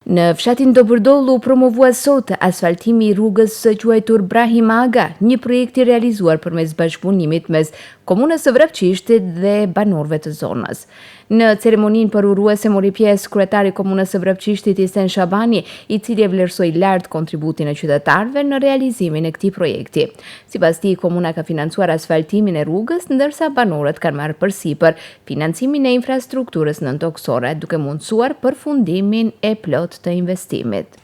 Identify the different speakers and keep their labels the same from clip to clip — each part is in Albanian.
Speaker 1: Në fshatin Dobërdoll u promovua sot asfaltimi i rrugës së quajtur Brahim Aga, një projekt i realizuar përmes bashkëpunimit mes Komunës së Vrapçishtit dhe banorëve të zonës. Në ceremoninë përuruese mori pjesë kryetari i Komunës së Vrapçishtit Isen Shabani, i cili e vlerësoi lart kontributin e qytetarëve në realizimin e këtij projekti. Sipas tij, komuna ka financuar asfaltimin e rrugës, ndërsa banorët kanë marrë përsipër financimin e infrastrukturës nëntokësore, duke mundësuar përfundimin e plotë të investimit.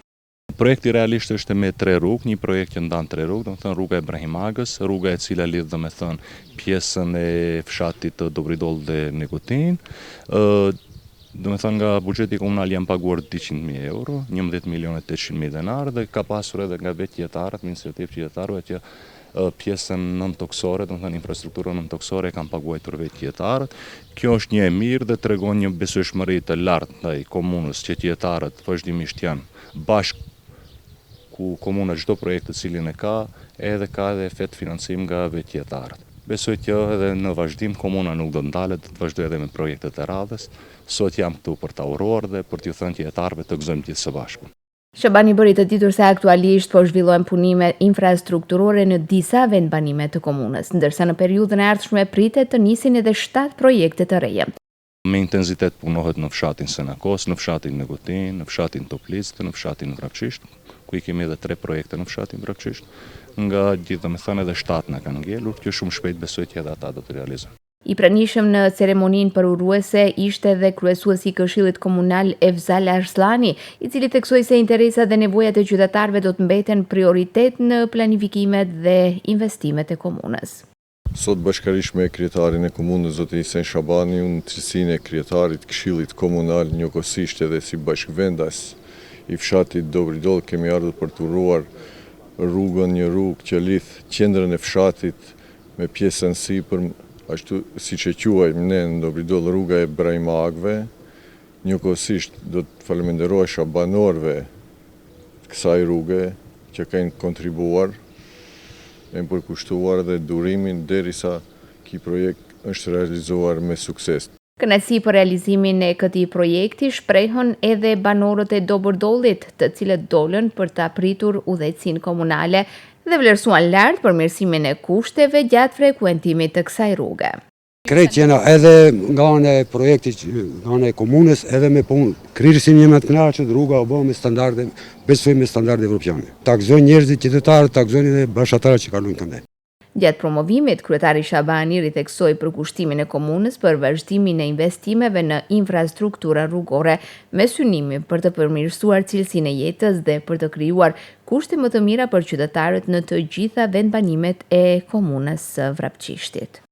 Speaker 2: Projekti realisht është me tre rrugë, një projekt që ndan tre rrugë, domethënë rruga e Brahim Agës, rruga e cila lidh domethënë pjesën e fshatit të Dobridoll dhe Negotinë, domethënë nga buxheti komunal janë paguar 200.000 euro, 11 milionë 800.000 denarë dhe ka pasur edhe nga vetë qytetarët, me iniciativë qytetarëve që pjesën nëntokësore, domethënë infrastrukturën nëntokësore e kanë paguajtur vetë qytetarët. Kjo është një e mirë dhe tregon një besueshmëri të lartë ndaj komunës që qytetarët vazhdimisht janë bashkë ku komuna çdo projekt të cilin e ka, edhe ka edhe efekt financim nga vetë qytetarët. Besoj që edhe në vazhdim komuna nuk do të ndalet, do të vazhdojë edhe me projektet e radhës. Sot jam këtu për ta uruar dhe për t'ju thënë qytetarëve të gëzojmë gjithë së bashku.
Speaker 1: Shabani bëri të ditur se aktualisht po zhvillohen punime infrastrukturore në disa vendbanime të komunës, ndërsa në periudhën e ardhshme pritet të nisin edhe 7 projekte të reja.
Speaker 2: Me intenzitet punohet në fshatin Senakos, në fshatin Negotinë, në fshatin Toplicë dhe në fshatin Vrapçisht, ku i kemi edhe tre projekte në fshatin Vrapçisht. Nga gjithë, domethënë edhe 7 na kanë ngelur, që shumë shpejt besoj që edhe ata do të realizojnë.
Speaker 1: I pranishëm në ceremoninë përuruese ishte edhe kryesuesi i Këshillit Komunal Efzal Arslani, i cili theksoi se interesat dhe nevojat e qytetarëve do të mbeten prioritet në planifikimet dhe investimet e komunës.
Speaker 3: Sot bashkërisht me kryetarin e komunës, zotin Isen Shabani, unë në cilësinë e kryetarit të Këshillit Komunal, njëkohësisht edhe si bashkëvendas i fshatit Dobridoll, kemi ardhur për të uruar rrugën, një rrugë që lidh qendrën e fshatit me pjesën sipër, ashtu siç e quajmë ne në Dobridoll rruga e Brahim Agëve. Njëkohësisht do të falënderohesha banorëve të kësaj rruge që kanë kontribuar, e përkushtuar dhe durimin derisa ky projekt është realizuar me sukses.
Speaker 1: Kënaqësi për realizimin e këtij projekti shprehën edhe banorët e Dobërdollit, të cilët dolën për ta pritur udhëheqësinë komunale dhe vlerësuan lart përmirësimin e kushteve gjatë frekuentimit të kësaj rruge.
Speaker 4: Krejt jena edhe nga ana e projektit, nga ana e komunës, edhe me punë. Kryerësin jena të kënaqur, rruga u bë me standarde, besoj me standarde evropiane. Ta gëzojnë njerëzit, qytetarët, ta gëzojnë edhe bashkëtarët që kalojnë këndej.
Speaker 1: Gjatë promovimit, kryetari Shabani ritheksoi përkushtimin e komunës për vazhdimin e investimeve në infrastrukturën rrugore me synimin për të përmirësuar cilësinë e jetës dhe për të krijuar kushte më të mira për qytetarët në të gjitha vendbanimet e komunës së Vrapçishtit.